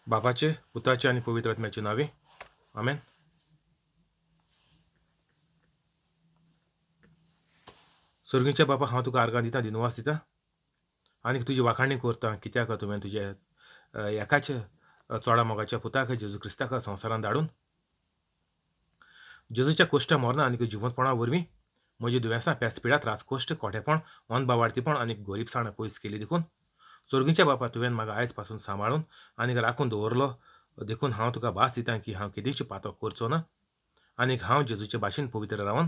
बापाचे, पुताचे आनी पवित्र आत्म्याचे नांवी, आमेन. सर्गीच्या बापा, हांव तुका आर्गां दिता, दिनवास दिता आनी तुजी वाखाणी करता, कित्याक तुवें तुज्या एकाच चोडा मोगाच्या पुताक जेजू क्रिस्ताक संवसारांत धाडून जेजूच्या कोश्ट मरना आनी जिवंतपणा वरवीं म्हजी दुयेंसां, पेस, पिडा, त्रास, कोश्ट, कोटेपण, अनबावार्थीपण आनी गरिबसाण पयस केली. देखून सर्गीच्या बापा, तुवें म्हाका आयज पासून सांबाळून आनी राखून दवरलो, देखून हांव तुका भास दिता की हांव केदींच पातक करचो ना आनी हांव जेजूचे भाशेन पवित्र रावन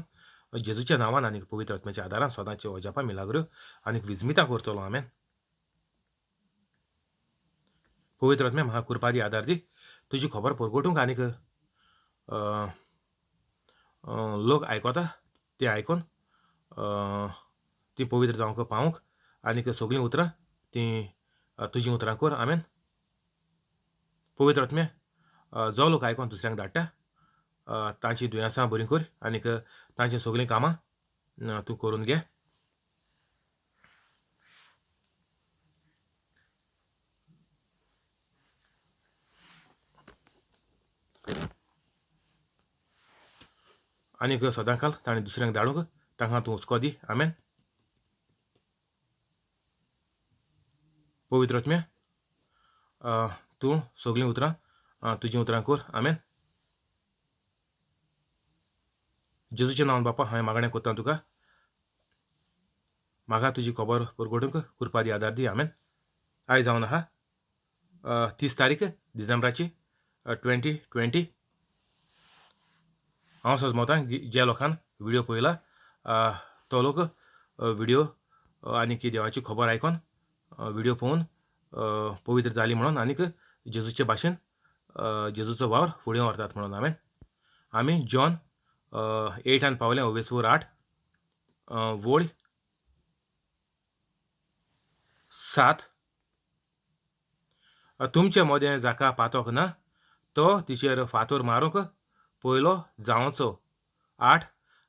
जेजूच्या नांवान आनी पवित्र आत्म्याच्या आदारान सदांच्यो अजापां, मिलाग्रो आनी विजमितां करतलो. आमेन. पवित्र आत्म्या, म्हाका कृपा दी, आदार दी तुजी खबर परगटूंक आनीक लोक आयकता तें आयकून तीं पवित्र जावंक पावूंक आनीक सगळीं उतरां तीं तुजीं उतरां कर. आमेन. पवित्र आत्म्या, जो लोक आयकून दुसऱ्यांक धाडटा तांची दुयेंसां बरीं कर आनीक तांचीं सगळीं कामां तूं करून घे. आनीक सदांकाल ताणें दुसऱ्यांक धाडूंक तांकां तूं हुस्को दी. आमेन. पवित्र आत्म्या, तूं सगळीं उतरां तुजीं उतरां कर. आमेन. जेजूचें नांव बापा हांवें मागणें करता तुका, म्हाका तुजी खबर परगटूंक कृपा दी, आदार दी. आमेन. आयज जावन आहा 30 तारीख डिसेंबराची 2020. हांव सजमतां ज्या लोकान व्हिडियो पळयला तो लोक व्हिडियो आनी की देवाची खबर आयकोन व्हिडियो पळोवन पवित्र जाली म्हणून आनीक जेजूचे भाशेन जेजूचो वावर फुडें व्हरतात म्हणून. आमेन. आमी जॉन 8 पावले, ओवेसवर 8 वोळ 7. तुमचे मदें जाका पातोक ना तो तिचेर फातोर मारूंक पयलो जावचो. 8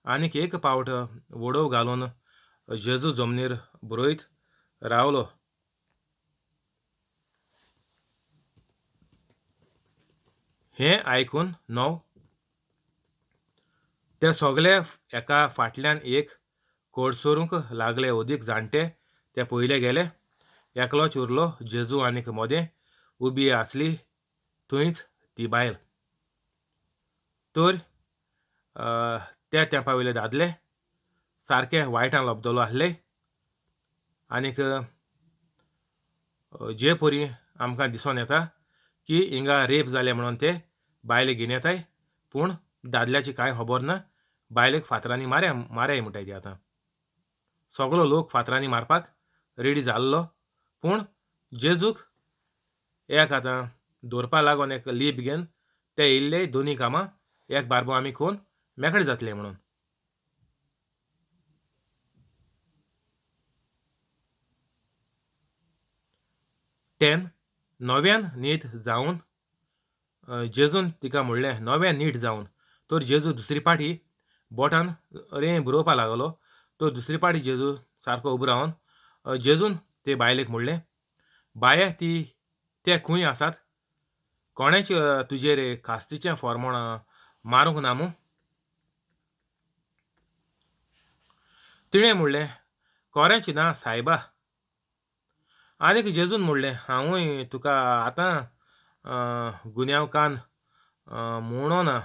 आनीक एक पावट वडोव घालून जेजू जमनीर बरयत रावलो. हें आयकून 9 ते सगळे एका फाटल्यान एक कोडसरूंक लागले. अदीक जाणटे ते पयले गेले, एकलोच उरलो जेजू आनीक मदें उबी आसली थंयच ती बायल. तर त्या तेंपा वयले दादले सारके वायटान लब्दलो आसले आनीक जे परी आमकां दिसोन येता की हिंगा रेप जाले म्हणून ते बायले घेवन येताय, पूण दादल्याची कांय खबर ना. बायलेक फातरांनी मारया मारया म्हणटाय ती. आतां सगलो लोक फातरांनी मारपाक रेडी जाल्लो, पूण जेजूक एक आतां दवरपा लागून एक लीप घेवन ते येयल्ले. दोनी कामां एक बारबो आमी कोन मेकळे जातले म्हणून. 10 नव्यान नीट जावन जेजून तिका म्हणलें, नव्यान नीट जावन. तर जेजू दुसरी पाटी बोटान रें बरोवपा लागलो. तर दुसरी पाटी जेजू सारको उबो रावन जेजून ते बायलेक म्हणलें, बाये ती ते खंय आसात? कोणेच तुजेर खास्तीचें फॉर्मोण मारूंक ना मूं? तिणें म्हणलें, कोरेंच ना सायबा. आनीक जेजून म्हणलें, हांवूय तुका आतां गुन्यांवकान म्हणो ना,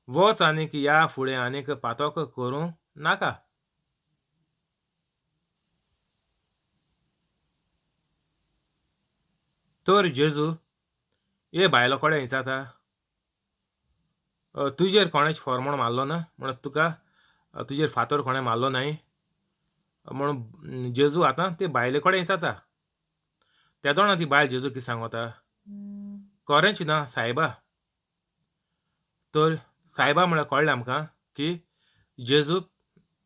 वच आनीक ह्या फुडें आनीक पातक करूं नाका. तर जेजू हे बायलो कडेन विचारता, तुजेर कोणेच फॉर्मोण मारलो ना म्हणून तुका तुजेर फातर कोणें मारलो नाय म्हणून जेजू आतां ते बायले कडेन विचारता. तेदोणा ती बायल जेजू कितें सांगता, कोरेंच ना सायबा. तर सायबा म्हळ्यार कळ्ळें आमकां की जेजू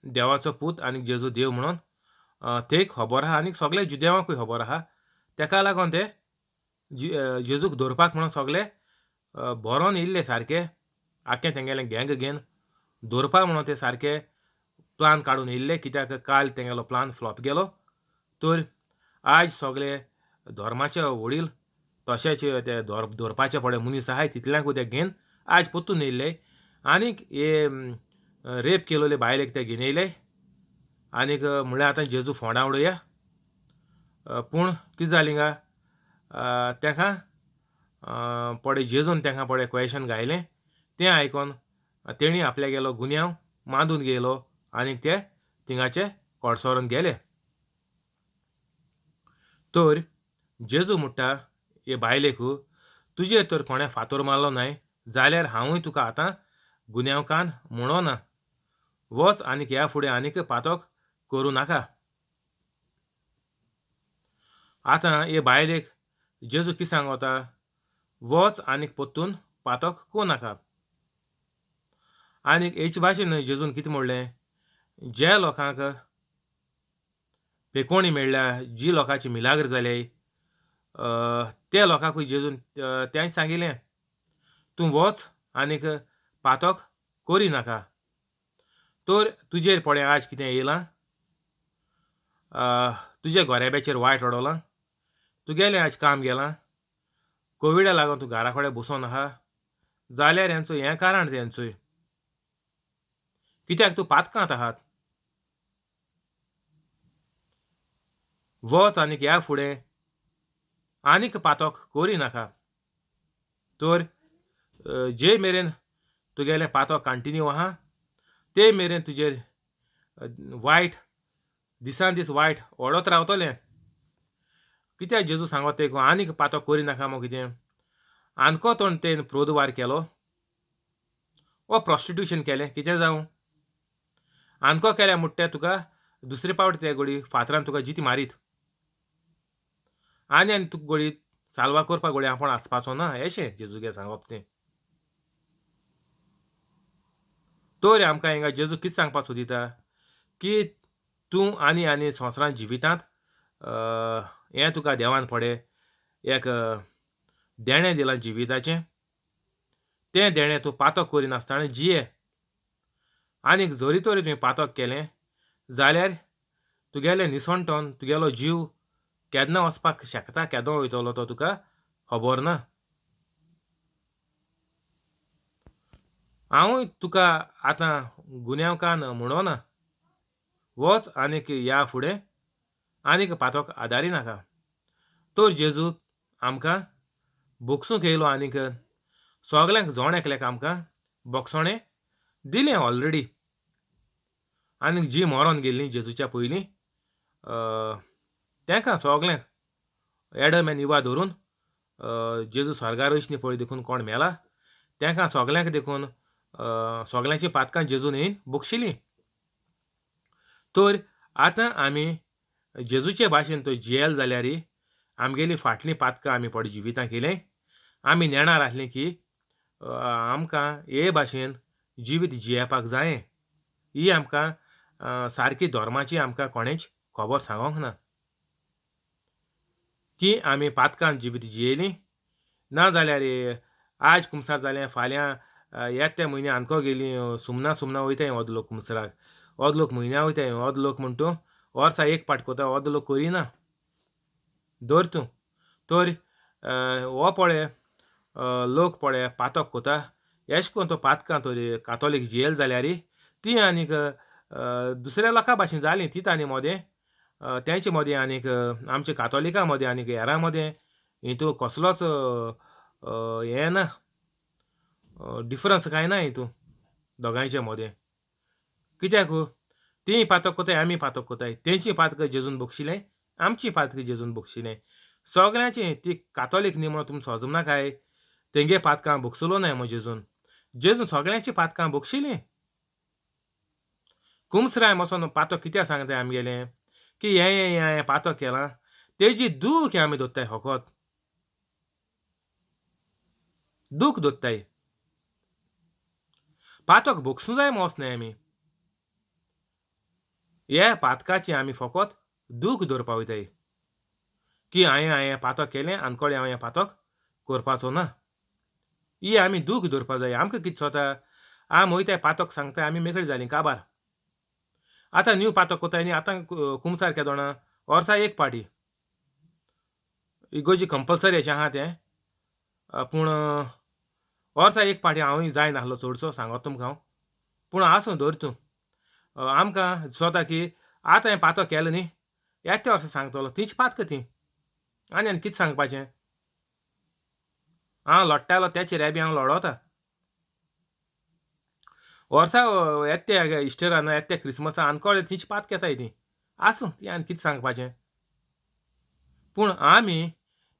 देवाचो पूत आनी जेजू देव म्हणून ते खबर आहा आनी सगळे जुदेवांकूय खबर आहा. तेका लागून ते जेजूक दवरपाक म्हणून सगळे भरोन येयल्ले सारके आख्खें तेंगेलें गँग घेवन दवरपाक म्हणून ते सारके प्लान काडून येयल्ले. कित्याक काल तेंगेलो प्लान फ्लॉप गेलो. तर आयज सगळे धर्माचे वडील तशेंच ते धरपाचे पडे मनीस आहाय तितल्यांकूय ते घेवन आज पोत्तून येयल्ले आनीक हे रेप केलोले बायलेक ते घेवन येयले आनीक म्हणल्यार आतां जेजू फोंडा उडोवया. पूण कितें जालें हिंगा तेका पडे जेजून तेका पडे क्वेशन घायलें तें आयकोन तेणी आपल्यागेलो गुन्यांव मांदून गेलो आनीक ते थिंगाचे कडसरोन गेले. तर जेजू म्हणटा हे बायलेक तुजेर तर कोणें फातोर मारलो नाय जाल्यार हांवूय तुका आतां गुन्यांवकान म्हणोना, वच आनीक ह्या फुडें आनीक पातक करूं नाका. आतां हे बायलेक जेजू कितें सांगता, वच आनीक परतून पातक करूं नाका. आनीक हेच भाशेन जेजून कितें म्हणलें, ज्या लोकांक पेकोणी मेळ्ळ्या, जी लोकांची मिलाग्र जाले त्या लोकांकूय जेजून तेंय सांगिल्लें, तूं वच आनीक पातक करी नाका. तर तुजेर पळय आज कितें येयलां, तुज्या गोरेब्याचेर वायट उडोवलां, तुगेलें आज काम गेलां, कोविडा लागून तूं घरा कडेन बसोन आहा जाल्यार हेंचो हें कारण तेंचोय, कित्याक तूं पातकांत आहात. वच आनीक ह्या फुडें आनीक पातक करी नाका. तर जे मेरेन तुगेलें पातक कंटिन्यू आहा ते मेरेन तुजेर वायट दिसान दीस वायट ओडत रावतलें. कित्याक जेजू सांगत ते आनीक पातक करी नाका मग कितें आनको तोण तेन प्रोदवार केलो वा प्रोस्टिट्यूशन केलें कितें जावं आनको केल्या म्हणटा तुका दुसरे पावट ते गोडी फातरान तुका जिती मारीत आनी आनी तुका गोडी साल्वा करपाक गोडी आपूण आसपाचो ना अशें जेजूगे सांगप तें. तर आमकां हिंगा जेजू कितें सांगपाक सोदिता की तूं आनी आनी संवसारांत जिवितांत हें तुका देवान पडे एक देणें दिलां जिविताचें, तें देणें तूं पातक करिनासतना जिये. आनीक जरी तरी तुवें पातक केलें जाल्यार तुगेलें निसणटोन तुगेलो जीव केन्ना वचपाक शकता, केदो वयतलो तो तुका खबर ना. हांवूय तुका आतां गुन्यांवकान म्हणोना, वच आनीक ह्या फुडें आनीक पातक आदारी नाका. तर जेजू आमकां बोगसूंक येयलो आनीक सगल्यांक जण एकल्याक आमकां बोगसणें दिलें ऑलरेडी. आनीक जी मरोन गेल्लीं जेजूच्या पयलीं तेंकां सगल्यांक एडम एन इवा धरून जेजू स्वर्गार वयच न्ही पळय देखून कोण मेला तेंकां सगल्यांक देखून सगल्यांचीं पातकां जेजून ही बक्षिलीं. तर आतां आमी जेजूचे भाशेन तो जियेल जाल्यार आमगेलीं फाटलीं पातकां आमी पड जिवितां केलें, आमी नेणार आसलीं की आमकां हे भाशेन जिवीत जियेवपाक जायें. ही आमकां सारकी धर्माची आमकां कोणेंच खबर सांगोंक ना की आमी पातकान जिवीत जियेलीं, ना जाल्यार आज कुमसार जालें फाल्यां येता त्या म्हयन्या आमको गेलीं सुमना सुमना वयताय अर्द लोक कुमसराक, अर्द लोक म्हयन्या वयताय, अर्द लोक म्हण तूं वर्सा एक पाट कोता, अर्द लोक करिना दर तूं. तर हो पळय लोक पळय पातक कोता एश कोन तो पातकां तर कातोलीक जियेल जाल्यार ती आनीक दुसऱ्या लोकां भाशेन जालीं ती आनी मोदें तेंचे मदें आनीक आमच्या कातोलिकां मदें आनीक हेरां मदें हितू कसलोच हें ना, डिफरन्स कांय ना हितू दोगांयचे मदें. कित्याक तीं पातक कोताय आमी पातक कोताय, तेंची पातक जेजून बक्षिलें आमची पातक जेजून बक्षिलें सगळ्यांची. ती कातोलीक न्ही म्हणून तुमी सोजूंक नाकाय, तेंगे पातकां बक्षिलो नाय मो जेजून, जेजून सगळ्यांची पातकां बक्षिलीं. कुमसराय वचोन पातक कित्याक सांगताय आमगेलें की हें हें हें पातक केलां तेजी दूख आमी दोत्ताय, फकत दूख दोत्ताय, पातक भोगसूं जाय म्हूण वचनाय आमी, ह्या पातकाची आमी फकत दूख दवरपा वयताय की हांवें हांवें पातक केलें आनी कडेन हांव हें पातक करपाचो ना, ही आमी दूख दवरपा जाय. आमकां कितें जाता आमी वयताय पातक सांगताय आमी मेकळी जालीं काबार. आतां न्यू पातक कोताय न्ही, आतां कुमसार केदोणा वर्सा एक पाटी इगोजी कंपल्सरी अशें आहा तें पूण वर्सा एक पाटी हांवूय जाय नासलो चडसो सांगत तुमकां हांव. पूण आसूं धर तूं. आमकां दिसोता की आतां हें पातो केलें न्ही, येता त्या वर्सा सांगतलो तीच पातकां तीं. आनी आनी कितें सांगपाचें? हांव लोट्टालो त्या चेऱ्या बी हांव लोडोता. वर्सा येता त्या इस्टरान येता त्या क्रिसमसा आनकोळे तीच पातक येताय तीं. आसूं ती आनी कितें सांगपाचें? पूण आमी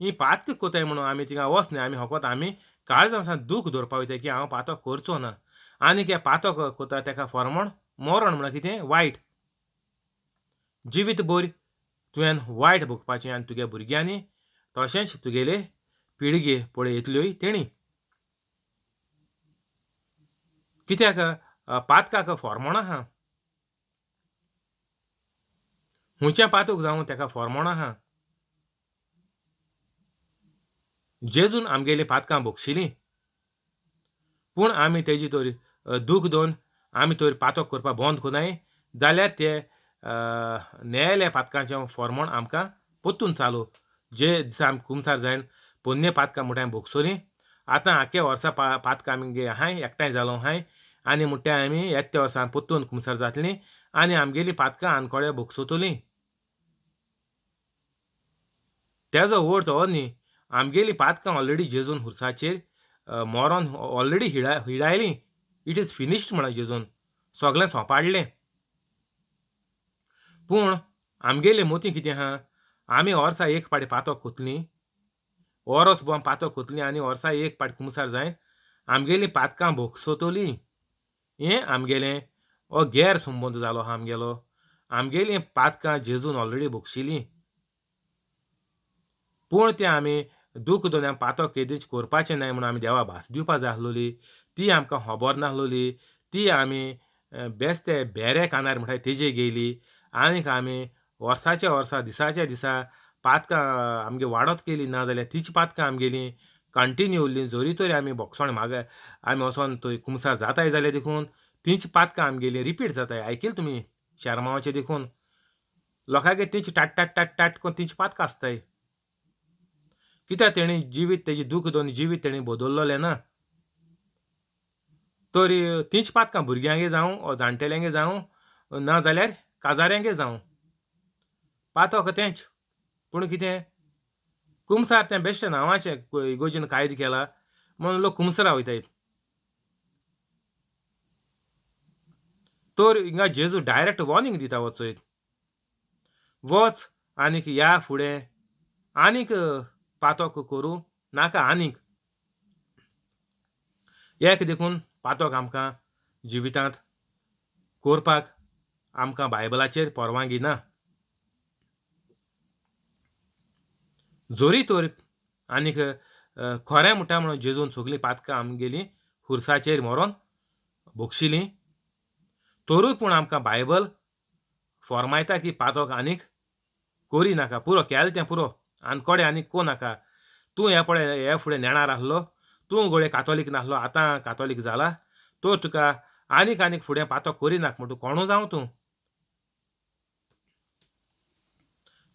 ही पातक कोताय म्हणून आमी थिंगा वच न्ही, आमी फकत आमी काळजान दूख दवरपा वयताय की हांव पातक करचो ना. आनी हे पातक कोता तेका फॉर्मण मरण म्हणल्यार कितें वायट. जिवीत भर तुवें वायट भोगपाचें आनी तुगे भुरग्यांनी तशेंच तुगेले पिळगे पळय येतल्योय तेणी. कित्याक पातकाक फॉर्मोण आहा. हुंयचें पातूक जावं तेका फॉर्मोण आहा. जेजून आमगेलीं पातकां भोगशिलीं, पूण आमी तेजी तर दूख दोन आमी तर पातक करपाक बंद कोनाय जाल्यार ते न्यायालय पातकांचें फॉर्मोण आमकां पोत्तून चालू. जे दिसा आमी कुमसार जायन पोन्ने पातकां म्हणटा आमी भोगसलीं. आतां आख्खे वर्सा पातकां आमगे आहाय एकठांय जालो आहाय आनी म्हणटा आमी येता त्या वर्सा पोत्तून कुमसार जातलीं आनी आमगेलीं पातकां आनकोडे भोगसतलीं. तेजो अर्थ हो न्ही आमगेलीं पातकां ऑलरेडी जेजून खुर्साचेर मरोन ऑलरेडी हिडायलीं. It is finished म्हणा जेजून, सगळें सोंपाडलें. पूण आमगेले मोती कितें आहा, आमी वर्सा एक पाटी पातक कोतलीं, वरोस भोंवन पातक कोतलीं आनी वर्सा एक पाटी कुमसार जायन आमगेलीं पातकां भोगसतलीं. हें आमगेलें हो गैर संबंद जालो आहा आमगेलो. आमगेलीं पातकां जेजून ऑलरेडी भोगशिलीं, पूण तें आमी दूख दोन पातक केदींच करपाचें न्हय म्हणून आमी देवा भास दिवपा जाय आसलोली, ती आमकां खबर नासलोली. ती आमी बेस्ते बेरे कानार म्हणटाय तेजे गेली आनीक आमी वर्साच्या वर्सा दिसाच्या दिसा पातकां आमगे वाडत गेली ना जाल्यार तीच पातकां आमगेलीं कंटिन्यू उरलीं. जरी तरी आमी भोगसण माग आमी वचोन थंय कुमसार जाताय जाल्यार देखून तीच पातकां आमगेलीं रिपीट जाताय. आयकील तुमी शेरमांवाचें देखून लोकांगे तीच टाट टाट टाट टाट करून तीच पातकां आसताय. कित्याक तेणी जिवीत तेजी दूख दोन जिवीत तेणी बदल्लोलें ना. तर तीच पातकां भुरग्यांगे जावं ओ जाणटेल्यांगे जावं ना जाल्यार काजाऱ्यांगे जावं, पातक तेंच. पूण कितें कुमसार तें बेश्टें नांवाचें इगोर्जेन कायदो केला म्हणून लोक कुमसरा वयताय. तर हिंगा जेजू डायरेक्ट वॉर्निंग दिता वचयत, वच आनीक ह्या फुडें आनीक पातक करूं नाका. आनीक एक देखून पातक आमकां जिवितांत करपाक आमकां बायबलाचेर परवानगी ना. जोरी तर आनीक खरें म्हणटा म्हणून जेजून सगळीं पातकां आमगेलीं खुर्साचेर मरोन भोगशिलीं, तरूय पूण आमकां बायबल फॉर्मायता की पातक आनीक करी नाका, पुरो केलें तें पुरो, आनी कोडे आनीक को नाका. तूं हे पळय हे फुडें नेणार आसलो, तूं घोडये कातोलीक नासलो, आतां कातोलीक जाला, तर तुका आनीक आनीक फुडें पातक करी नाका म्हणटा. कोणू जावं तूं,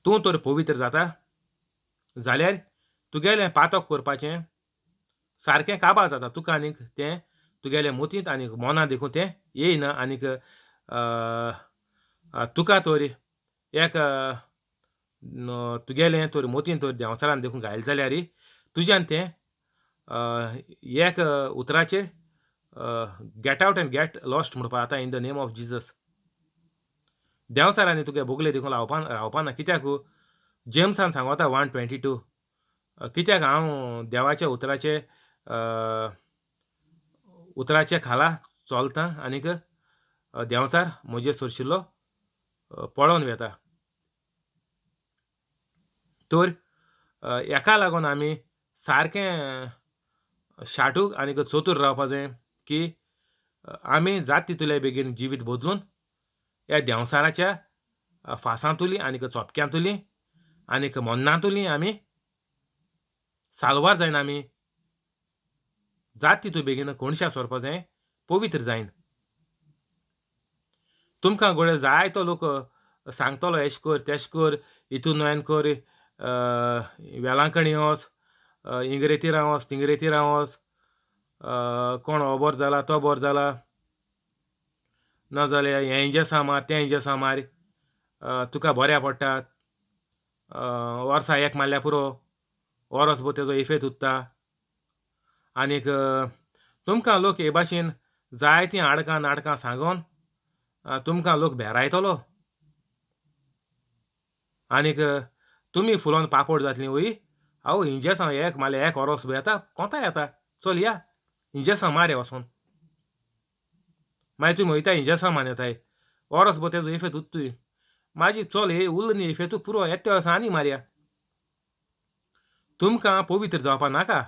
तूं तर पवित्र जाता जाल्यार तुगेलें पातक करपाचें सारकें काबार जाता. तुका आनीक तें तुगेलें मोतींत आनीक मनां देखून तें येयना. आनीक तुका तर एक तुगेलें तर मोतीन तर देंवचारान देखून घायलें जाल्यार तुज्यान तें एक उतराचेर get out and get lost म्हणपा जाता in the name of Jesus. देंवचारांनी तुगे बोगले देखून रावपा ना. कित्याक जेम्सान सांगता 1:22, कित्याक हांव देवाच्या उतराचे उतराचे खाला चलतां आनीक देंवचार म्हजेर सरशिल्लो पळोवन वेता. तर हेका लागून आमी सारकें शाटूक आनीक चतूर रावपा जाय की आमी जात तितूले बेगीन जिवीत बदलून ह्या देंवचाराच्या फासांतुली आनीक चोपक्यांतुली आनीक मन्नांतुली आमी साल्वार जायना. आमी जात तितू बेगीन कोणशा सोरपा जाय, पवित्र जायन. तुमकां घोडये जायतो लोक सांगतलो एश कर तेश कर, हितून नोयन कर, वेलांकणी वच, इंग्रेतीरां वोस, तिंग्रेतीरां वोस, कोण हो बरो जाला तो बरो जाला, नाजाल्यार हें इंजेसांव मार तें इंजेसांव मार, तुका बोऱ्या पडटात, वर्सा एक मारल्यार पुरो, वोरोस भोर तेजो इफेत उत्ता. आनीक तुमकां लोक हे भाशेन जायतीं आडकां नाटकां सांगोन तुमकां लोक भेरायतलो. आनीक तुमी फुलोन पापोड जातलीं वय, आवय इंजेसांव एक मारल्यार एक वोरोस येता, कोंता येता, चल या इंजेसांव मार वोसोन. मागीर तुमी वयताय इंजेसांव मारून येताय, वोरोस भोर तेजो इफेत उत्तूय. मागीर चल हे उरलो न्ही इफेतू पुरो, येता त्या वर्सा आनी मारया. तुमकां पवित्र जावपा नाका.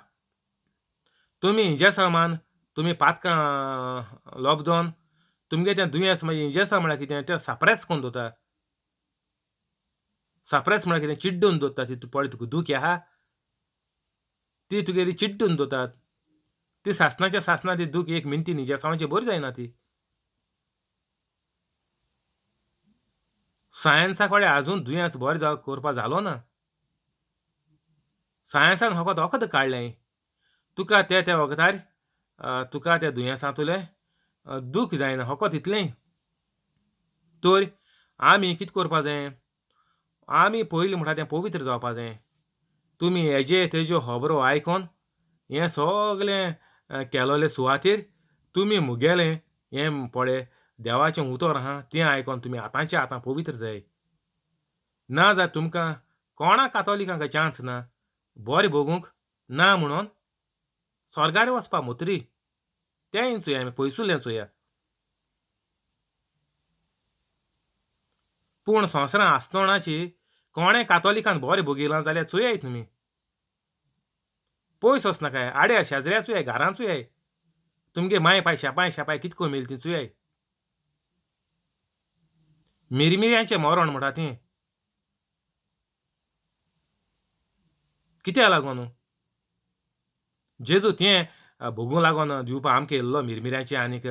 तुमी इंजेसांव मान, तुमी पातकां लोबदोन तुमगे तें दुयेंस मागीर इंजेसांव म्हळ्यार कितें तें सापरेस करून दवरता. सापरेस म्हळ्यार कितें चिड्डून दवरता. ती पळय तुका दूख आहा ती तुगेली चिड्डून दवरतात. ती सासनाच्या सासना ती दूख एक मिनतीन इंजेसांवाची बरी जायना ती. सायन्सा कडेन आजून दुयेंस बरें जावं करपा जालो ना. सायन्सान फकत वखद काडलें, तुका त्या त्या वखदार तुका त्या दुयेंसांतुलें दूख जायना, फकत इतलें. तर आमी कितें करपा जाय, आमी पयलीं म्हणटा तें पवित्र जावपा जाय. तुमी हेजे तेज्यो खबरो आयकोन हें सगलें केलोले सुवातेर तुमी मुगेलें हें पळय देवाचें उतर आहा तें आयकोन तुमी आतांचे आतां पवित्र जाय. ना जाल्यार तुमकां कोणा कातोलिकांक चान्स ना बरें भोगूंक ना म्हणून स्वर्गार वचपा मोतरी. तेंय चोया आमी पयसुल्लें चोया. पूण संवसारां आसतोणाची कोणें कातोलिकान बरें भोगिलां जाल्यार चोयाय तुमी. पयस वचनाकाय, आड्या शेजऱ्या चोयाय, घरां चोयाय, तुमगे माय पाय शेपाय शेपाय कितको मेल ती चोयाय. मिरमिऱ्यांचें मरण म्हणटा ती कित्याक लागून जेजू तें भोगूंक लागून दिवपा आमकां येयल्लो मिरमिऱ्यांचें आनीक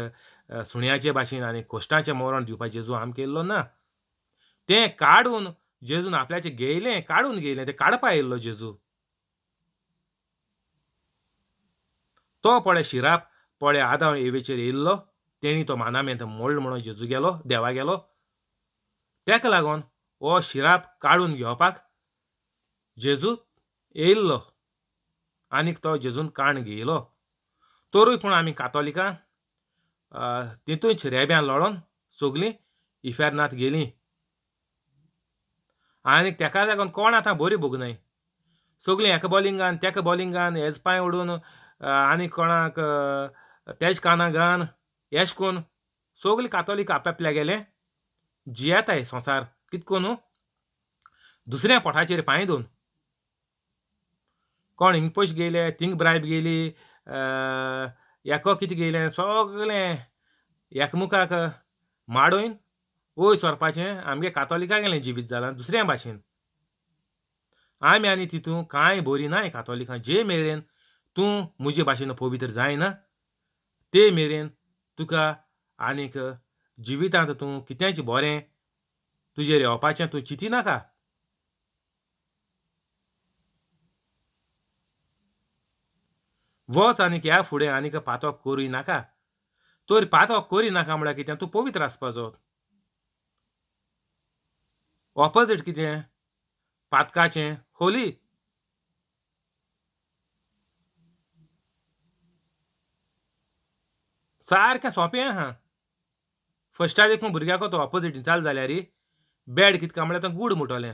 सुण्याचे भाशेन आनी कोश्टाचें मरण दिवपा जेजू आमकां येयल्लो ना. तें काडून जेजून आपल्याचें घेयलें, काडून घेयलें, तें काडपा येयल्लो जेजू. तो पळय शिराप पळय आदांव एवेचेर येयल्लो, तेणी तो मानामेंत मोडलो म्हणून जेजू गेलो, देवा गेलो. तेका लागून हो शिराप काडून घेवपाक जेजू येयल्लो आनीक तो जेजून काण घेयलो. तरूय पूण आमी कातोलिकां तितूंच रेब्यान लोळोन सगलीं इफेर्नांत गेलीं. आनीक तेका लागून कोण आतां बरी भोगनाय. सगलीं एका बॉलिंगान तेका बॉलिंगान हेज पांय ओडून आनी कोणाक तेज काना घान एश कोन सगलीं कातोलीक आपआपल्या गेले जियेताय संवसार कित कोन्नू दुसऱ्या पोटाचेर पांय दवरून. कोण हिंग पयशे घेयले, थिंग ब्रायब घेयली, हेको कितें घेयलें, सगलें एकमुखाक माडोवन वयर सरपाचें आमगे कातोलिकांगेलें जिवीत जालां दुसऱ्या भाशेन. आमी आनी तितूंत कांय बरी नाय कातोलिकां. जे मेरेन तूं म्हजे भाशेन पवित्र जायना ते मेरेन तुका आनीक जिवितांत तूं कितेंच बरें तुजेर येवपाचें तूं चिंती नाका. वच आनीक ह्या फुडें आनीक पातक करूय नाका. तर पातक करी नाका म्हळ्यार कितें, तूं पवित्र आसपाचो. ऑपोजीट कितें पातकाचें, होली. सारकें सोंपें आहा. फस्टा देखून भुरग्याक तो ऑपोजीट चाल जाल्यार बॅड कितका म्हळ्यार तो गूड म्हणटलें.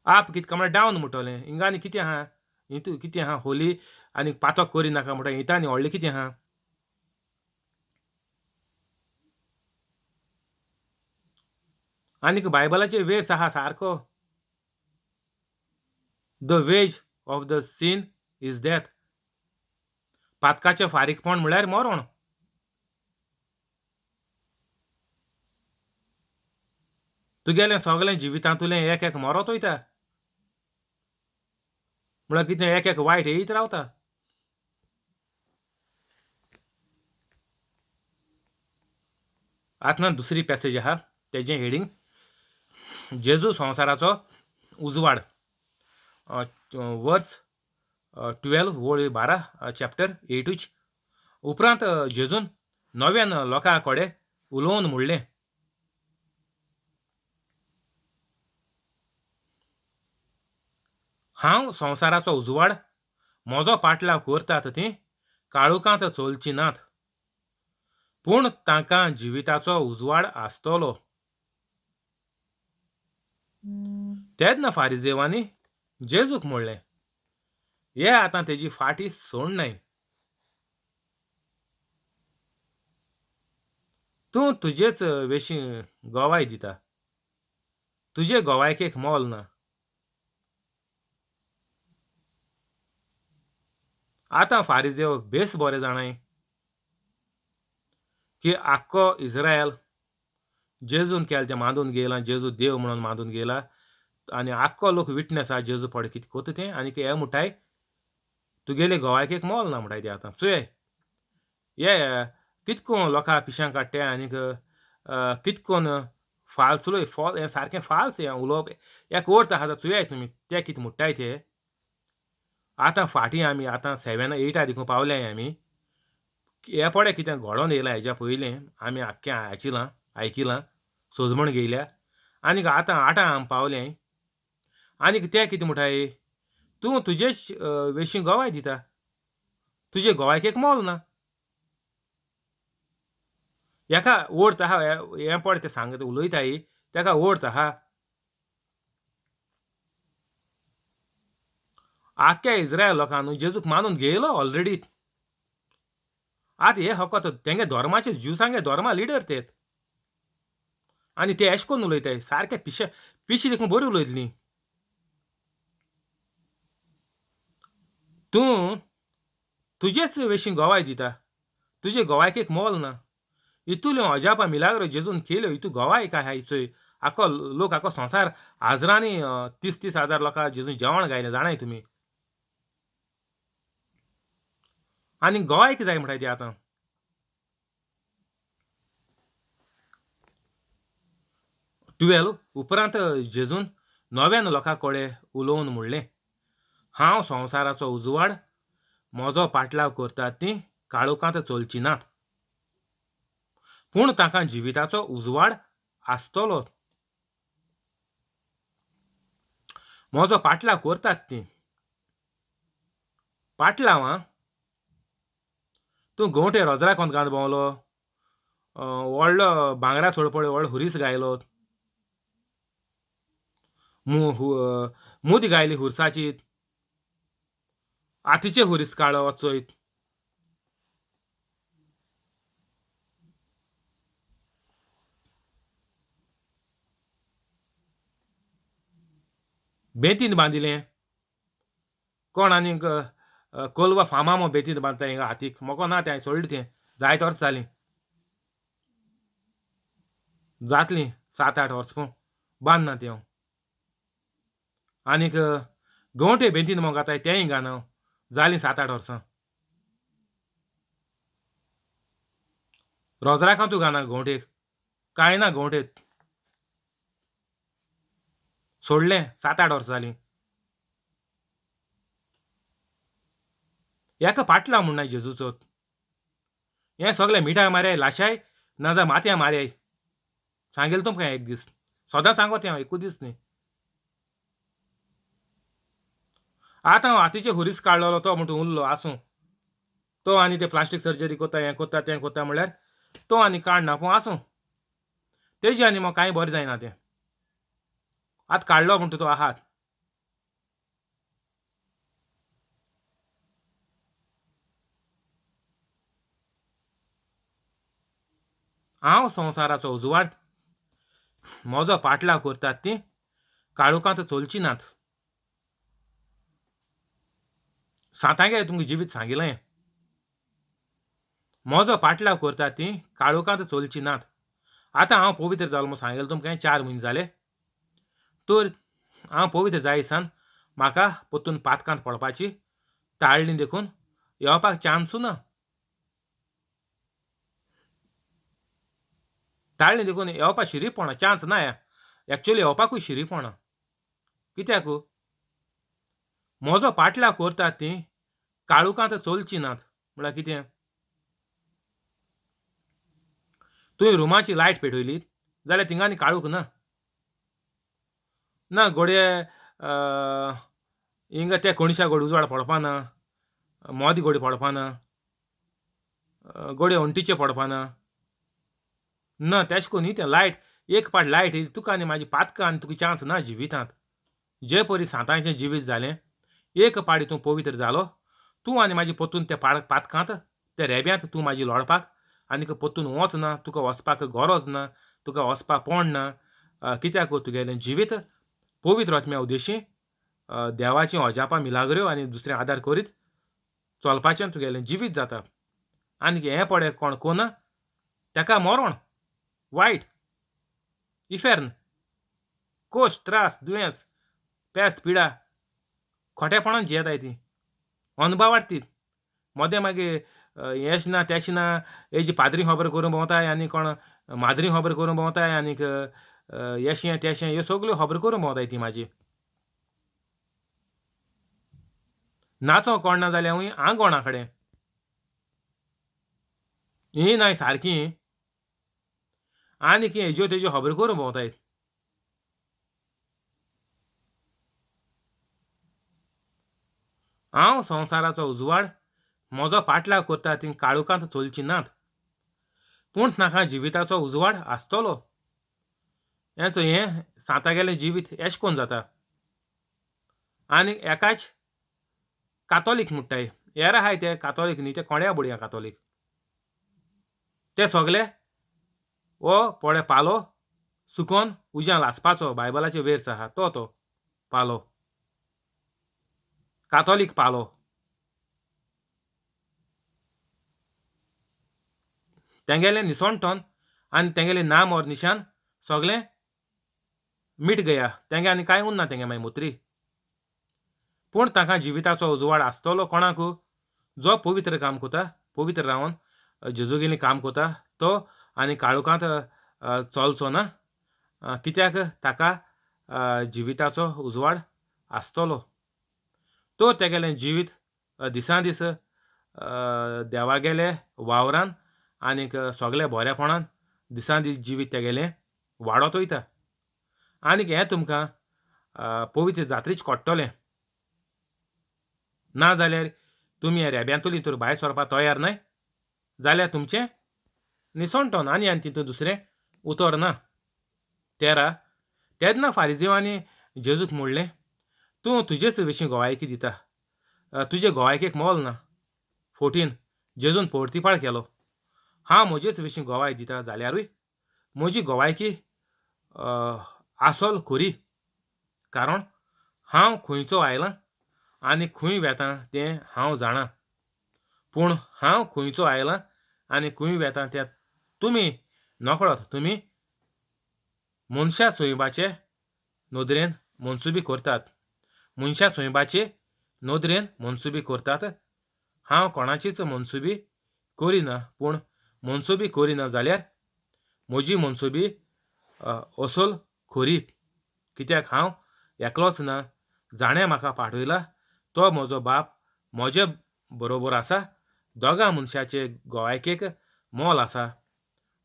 आप कितका म्हळ्यार डावन म्हणटलें. हिंगा आनी कितें आहा, हितू कितें आहा होली आनी पातक करी नाका म्हणटा, हिता आनी व्हडलें कितें आहा. आनीक बायबलाचे वेर्स आहा सारको, the wage of the sin is death. पातकाचें फारीकपण म्हळ्यार मरण. तुगेलें सगलें जिवितांतुलें एक एक मरत वयता म्हळ्यार कितें, एक एक वायट येयत रावता. आतां दुसरी पॅसेज आहा तेजें हेडींग जेजू संवसाराचो उजवाड, वर्स 12 वळ 12 चॅप्टर 8. उपरांत जेजून नव्यान लोकां कडेन उलोवन म्हणलें, हांव संवसाराचो उजवाड, म्हजो पाटलाव करतात तीं काळोखांत चलची नात, पूण तांकां जिविताचो उजवाड आसतलो. तेन्ना फारिजेवांनी जेजूक म्हणलें, हे आतां तेजी फाटी सोडनाय, तूं तुजेच वेशी गवाय दिता, तुजे गवायकेक मोल ना. आतां फारिजेव बेस बरे जाणाय की आख्खो इस्रायल जेजून केलें तें मांदून गेला, जेजू देव म्हणून मांदून गेला आनी आख्खो लोक विटनस आहा जेजू पडे कितें कोता तें, आनी हे म्हणटाय तुगेले गवायकेक मोल ना म्हणटाय ते. आतां चोय हे कितको लोकां पिशां काडटे आनीक कितकोन फाल्स उलय, फॉल हें सारकें फाल्स हें उलोवप, एक अर्थ आसा चोयाय तुमी ते कितें म्हणटाय ते. आतां फाटीं आमी आतां 7 8 देखून पावले आमी, हे पडे कितें घडोवन येयलां हेज्या पयलें आमी आख्खें आयचिलां आयकिलां सोजमण घेयल्या, आनीक आतां 8 आमी पावले. आनीक ते कितें म्हणटाय, तूं तुजेच वेशी गवाय दिता, तुजे गवायकेक मोल ना. हेका अर्थ आहा, हें पळय तें सांगता उलयताय तेका अर्थ आहा. आख्ख्या इस्रायल लोकांक जेजूक मानून घेयलो ऑलरेडी. आतां हे फकत तेंगे धर्माचे ज्यूसांगे धर्मा लिडर ते, आनी ते एश कोन्न उलयताय सारके पिशे पिशे देखून बरी उलयतली. तूं तुजेच वेशी गवाय दिता, तुजे गवायकेक मोल ना. इतुल्यो अजापां मिलाग्रो जेजून केल्यो, इतू गवाय काय आहा चोय आख्खो लोक आख्खो संवसार हजारांनी 30-30 हजार लोकां जेजून जेवण गायलें जाणाय तुमी, आनी गवायक जाय म्हणटाय ती आतां. 12 उपरांत जेजून नव्यान लोकां कडेन उलोवन म्हणलें, हांव संवसाराचो उजवाड, म्हजो पाटलाव करतात तीं काळोखांत चलची नात, पूण तांकां जिविताचो उजवाड आसतलो. म्हजो पाटलाव करतात तीं, पाटलाव आं, तूं गंवटे रोजरा कोंत घालून भोंवलो, व्हडलो भांगरा सोड पळय व्हडलो हुरीस गायलो, मुद गायली हुरसाची, आतीचे हुरीस काडलो चोयत. बेतीन बांदिलें कोण आनीक कोलवा फार्मा मो बेतीन बांदता हिंगा हातीक मोको ना तें सोडलें तें जायत वर्स जालीं जातलीं 7-8 वर्स पूण बांदना तें. आनीक गंवटे बेतीन मो घाताय तेंय घाना जालीं 7-8 वर्सां. रोजराक तूं घाना गंवटेक कांय ना, गंवटेक सोडलें 7-8 वर्सां जालीं. हेका पाटलाव म्हणना जेजूचो, हें सगळें मिठां मारयाय लाशाय ना जाल्यार माथ्या मारयाय. सांगेल तुमकां एक दीस, सदां सांगो तें हांव एकूच दीस न्ही. आतां हांव हातीचे हुरीस काडलेलो तो म्हणटा उरलो आसूं, तो आनी ते प्लास्टीक सर्जरी कोत्ता हें कोत्ता तें कोत्ता म्हणल्यार तो आनी काडना, पूण आसूं तेजी आनी म्हाका कांय बरें जायना तें. आतां काडलो म्हणटा तो आहात. हांव संवसाराचो उजवाड, म्हजो पाटलाव करतात तीं काळोखांत चलची नात. सांतांगे तुमकां जिवीत सांगिलें, म्हजो पाटलाव करतात तीं काळोखांत चलची नात. आतां हांव पवित्र जालो म्हूण सांगिलें तुमकां, 4 म्हयने जाले तर हांव पवित्र जाय सान म्हाका परतून पातकांत पडपाची ताळ्ळी देखून येवपाक चान्सू ना, ताळ्ळी देखून येवपाक शिरीपणा चान्स ना, एक्चुअली येवपाकूय शिरीपणा. कित्याक म्हजो पाटलाव करतात तीं काळुकांत चलची नात. म्हळ्यार कितें? तुवें रुमाची लायट पेटयली जाल्यार थिंगा आनी काळूख ना. ना घडये हिंगा त्या कोणशा घडये उजवाड पडपाना, मोद घडये पडपाना, घडये वण्टीचे पडपाना ना. तेश कोन न्ही तें लायट एक पाट लायट येयली तुका आनी म्हाजी पातकां आनी तुका चान्स ना जिवितांत. जे परी सांतांचें जिवीत जालें एक पाडी तूं पवित्र जालो, तूं आनी म्हाजी पोतून त्या पातकांत त्या रेब्यांत तूं म्हाजी लोळपाक आनीक पोतून वच ना, तुका वचपाक गरज ना, तुका वचपाक पोण ना. कित्याक तुगेलें जिवीत पवित्र आत्म्या उद्देशी देवाची अजापां मिलाग्र्यो आनी दुसरें आदार करीत चलपाचें तुगेलें जिवीत जाता. आनी हें पळय कोण कोना ताका मरण, वायट, इफेर्न, कोश, त्रास, दुयेंस, पेस्त, पिडा, खोटेपणान जियेताय ती अनभव वाडटीत. मदें मागीर हेंच ना तेश ना, हेजी पाद्री खबर करूंक भोंवताय आनी कोण माद्री खबर करूंक भोंवताय आनीक येशें तेशें ह्यो सगल्यो खबर करूंक भोंवताय ती म्हाजी. नाचो कोण ना जाल्यार आंगोणा कडेन ही नाय सारकी आनी हेज्यो तेज्यो खबरो करूंक भोंवताय. हांव संवसाराचो उजवाड, म्हजो पाटलाव करता ती काळुकांत चलची नात, पूण नाका जिविताचो उजवाड आसतलो. हेंचो हें सांतागेलें जिवीत एश कोन जाता. आनी एकाच कातोलीक म्हणटाय हेर आहाय ते कातोलीक न्ही, ते कोड्या बुडया कातोलीक ते सगले हो पळय पालो सुकोन उज्यान लासपाचो बायबलाचे वेर्स आहा तो तो पालो कातोलीक पालो. तेंगेलें निसणटन आनी तेंगेलें नाम और निशान सगलें मिट गया, तेंगे आनी कांय उरना तेंगे मागीर मुत्री. पूण तांकां जिविताचो उजवाड आसतलो कोणाक? जो पवित्र काम करता, पवित्र रावन जेजूगेलें काम करता तो आनी काळोखांत चलचो ना, कित्याक ताका जिविताचो उजवाड आसतलो. तो तेगेलें जिवीत दिसान दीस देवागेले वावरान आनीक सगल्या बरेपणान दिसान दीस जिवीत तेगेलें वाडत वयता. आनीक हें तुमकां पवित्र जात्रीच कळटलें. ना जाल्यार तुमी ह्या रेब्यांतली तर भायर सरपाक तयार न्हय जाल्यार तुमचें निसणटन आनी आनी तितून दुसरें उतर ना. 13 तेन्ना फारिजेवांनी जेजूक म्हणलें, तूं तुजेच विशीं गोवायकी दिता, तुजे गोवायकेक मोल ना. 14 जेजून पोर्तिपाळ केलो, हांव म्हजेच विशीं गोवाय दिता जाल्यारूय म्हजी गोवायकी आसल खरी, कारण हांव खंयचो आयलां आनी खंय वेता तें हांव जाणा, पूण हांव खंयचो आयलां आनी खंय वेता तें तुमी नकळत. तुमी मनशा सोयबाचे नदरेन मनसुबी करतात, मनशा सोयबाचे नदरेन मनसुबी करतात. हांव कोणाचीच मनसुबी करिना, पूण मनसुबी करिना जाल्यार म्हजी मनसुबी असल खरी, कित्याक हांव एकलोच ना, जाणें म्हाका पाठयला तो म्हजो बाप म्हजे बरोबर आसा. दोगां मनशाचे गोवायकेक मोल आसा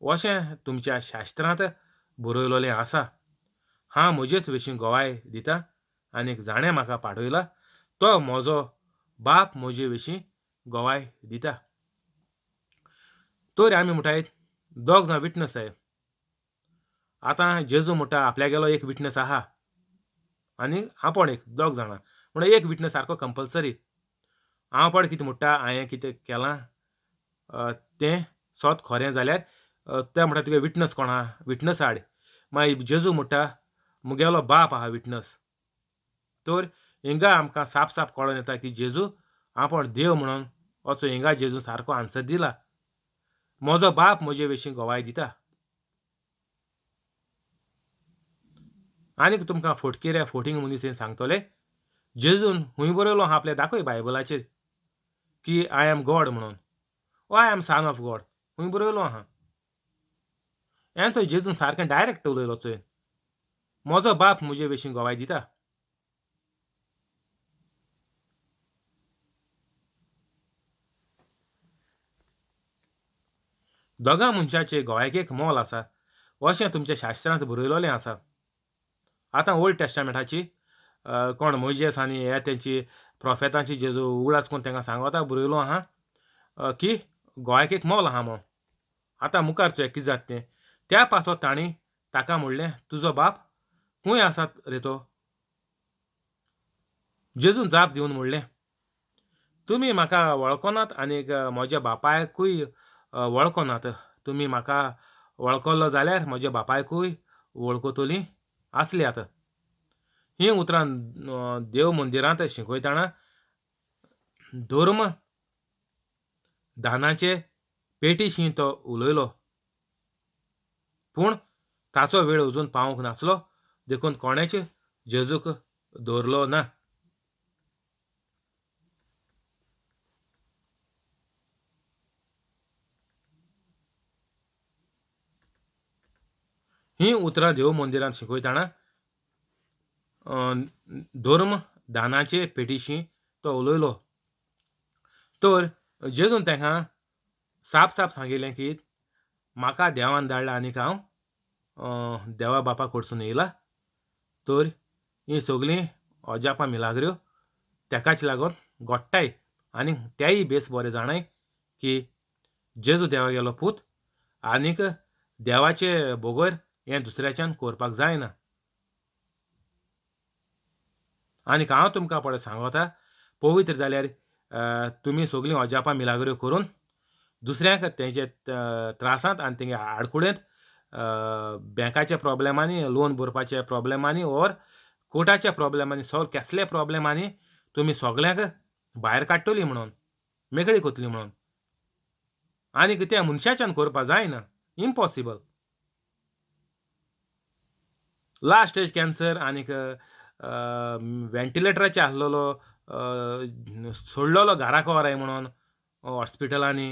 अशें तुमच्या शास्त्रांत बरयलेलें आसा. हांव म्हजेच विशीं गोवाय दिता आनी जाणें म्हाका पाठयला तो म्हजो बाप म्हजे विशीं गोवाय दिता. तर आमी म्हणटाय दोग जाण विटनस आहाय. आतां जेजू म्हणटा आपल्यागेलो एक विटनस आहा आनी आपूण एक, दोग जाणां, म्हणून एक विटनस सारको कंपल्सरी. हांव पळय कितें म्हणटा, हांवें कितें केलां तें सोत खरें जाल्यार तें म्हणटा तुगे विटनस कोण आहा, विटनस हाड. मागीर जेजू म्हणटा मुगेलो बाप आहा विटनस. तर हिंगा आमकां साप साप कळोन येता की जेजू आपूण देव म्हणून असो हिंगा जेजू सारको आन्सर दिला, म्हजो बाप म्हजे विशीं गोवाय दिता. आनीक तुमकां फोटकिरे फोटींग मनीस सांगतले जेजून खूंय बरयलो आहा आपल्या दाखय बायबलाचेर की I am God म्हणून, ओ I am son of God, खूंय बरयलो आहा. हें चोय जेजून सारकें डायरेक्ट उलयलो चोय, म्हजो बाप म्हजे विशीं गोवाय दिता. दोगां मनशाचे गोवायकेक मोल आसा अशें तुमच्या शास्त्रांत बरयलोलें आसा. आतां ओल्ड टेस्टामेंटाची कोण मोयजेस आनी हे तेंची प्रोफेतांची जेजू उगडास करून तांकां सांगता बरयलो आहा की गोवायकेक मोल आहा म्हूण. आतां मुखार चोय कितें जाता तें. त्या पासत तांणी ताका म्हणलें, तुजो बाप खंय आसा रे तो? जेजून जाप दिवन म्हणलें, तुमी म्हाका वळखनात आनीक म्हज्या बापायकूय वळखनात. तुमी म्हाका वळखलो जाल्यार म्हज्या बापायकूय वळखतलीं आसल्यात. हीं उतरां देव मंदिरांत शिकयतना धर्म दानाचे पेटीशी तो उलयलो, पूण ताचो वेळ अजून पावूंक नासलो, देखून कोणेच जेजूक दवरलो ना. हीं उतरां देव मंदिरांत शिकयतना धर्म दानाचे पेटीशी तो उलयलो. तर जेजून तांकां साप साप सांगिल्लें की म्हाका देवान धाडला आनीक हांव देवा बापा कडसून येयला. तर हीं सगळीं अजापां मिलाग्र्यो तेकाच लागून घडटाय आनी तेय बेस बरें जाणाय की जेजू देवा गेलो पूत आनीक देवाचे बगर हें दुसऱ्याच्यान करपाक जायना. आनीक हांव तुमकां पळय सांगता, पवित्र जाल्यार तुमी सगळीं अजापां मिलाग्र्यो करून दुसऱ्यांक तेंचे त्रासांत आनी तेंगे आडकुळेंत बँकाच्या प्रॉब्लेमांनी, लोन भरपाच्या प्रॉब्लेमांनी ओर कोर्टाच्या प्रॉब्लेमांनी, सगळे केसले प्रॉब्लेमांनी तुमी सगळ्यांक भायर काडटली म्हणून, मेकळी कोतली म्हणून. आनीक तें मनशाच्यान करपा जायना, इम्पॉसिबल. लास्ट स्टेज कॅन्सर आनीक व्हेंटिलेटराचेर आसलेलो सोडलेलो घराक व्हराय म्हणून हॉस्पिटलांनी,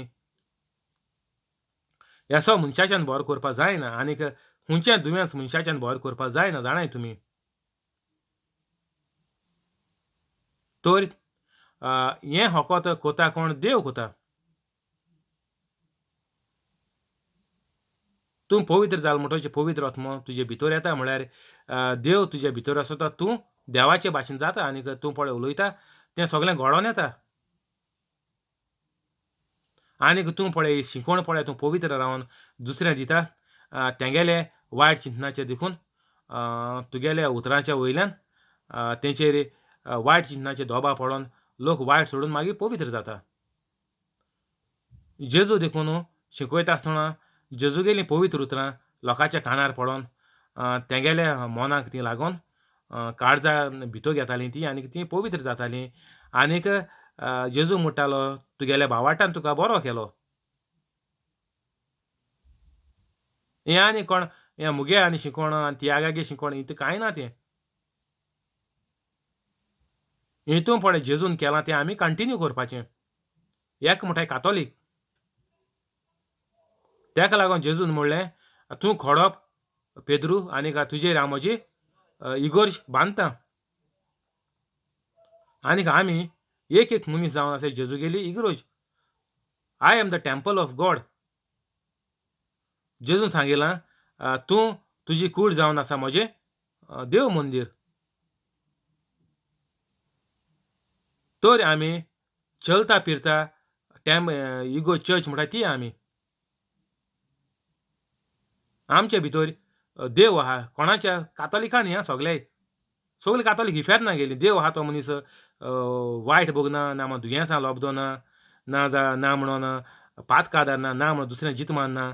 हेसो मनशाच्यान बरो करपा जायना. आनीक खंयचें दुयेंस मनशाच्यान बरो करपा जायना, जाणाय तुमी. तर हें होकोत कोता कोण? देव कोता. तूं पवित्र जाल म्हणटकीच पवित्र आत्मो तुजे भितर येता, म्हळ्यार देव तुजे भितर आसता, तूं देवाचे भाशेन जाता आनीक तूं पळय उलयता तें सगळें घडोवन येता. आनीक तूं पळय शिकोवण पळय तूं पवित्र रावन दुसऱ्या दिता तेंगेले वायट चिंतनाचे देखून तुगेल्या उतरांच्या वयल्यान तेंचेर वायट चिंतनाचे दोबा पडोन लोक वायट सोडून मागीर पवित्र जाता. जेजू देखून शिकयता आसतना जेजूगेलीं पवित्र उतरां लोकांच्या कानार पडोन तेंगेल्या मनाक ती लागोन काळजा भितर घेतालीं ती आनीक ती पवित्र जातालीं. आनीक जेजू म्हणटालो तुगेल्या भावाटान तुका बरो केलो. हें आनी कोण हें मुगे आनी शिकोण आनी तियागागे शिकोण हितून कांय ना तें. हितून पळय जेजून केलां तें आमी कंटिन्यू करपाचें. एक म्हणटाय कातोलीक, तेका लागून जेजून म्हणलें तूं खोडप पेद्रू आनीक तुजेर हांव म्हजी इगोर्ज बांदता. आनीक आमी एक एक मनीस जावन आसा जेजूगेली इगरोज. I am the temple of God. जेजून सांगिलां तूं तुजी कूड जावन आसा म्हजें देव मंदीर. तर आमी चलता फिरता टॅम इगोर्ज चर्च म्हणटा ती आमी. आमचे भितर देव आहा. कोणाच्या कातोलिकांनी आं, सगळे सगळे कातोलीक इफेर्ना गेली. देव आहा तो मनीस वायट भोगना ना, दुयेंसां लोबदो ना, ना जा ना म्हणून पातकादार ना, ना म्हणून दुसऱ्यां जीत मानना.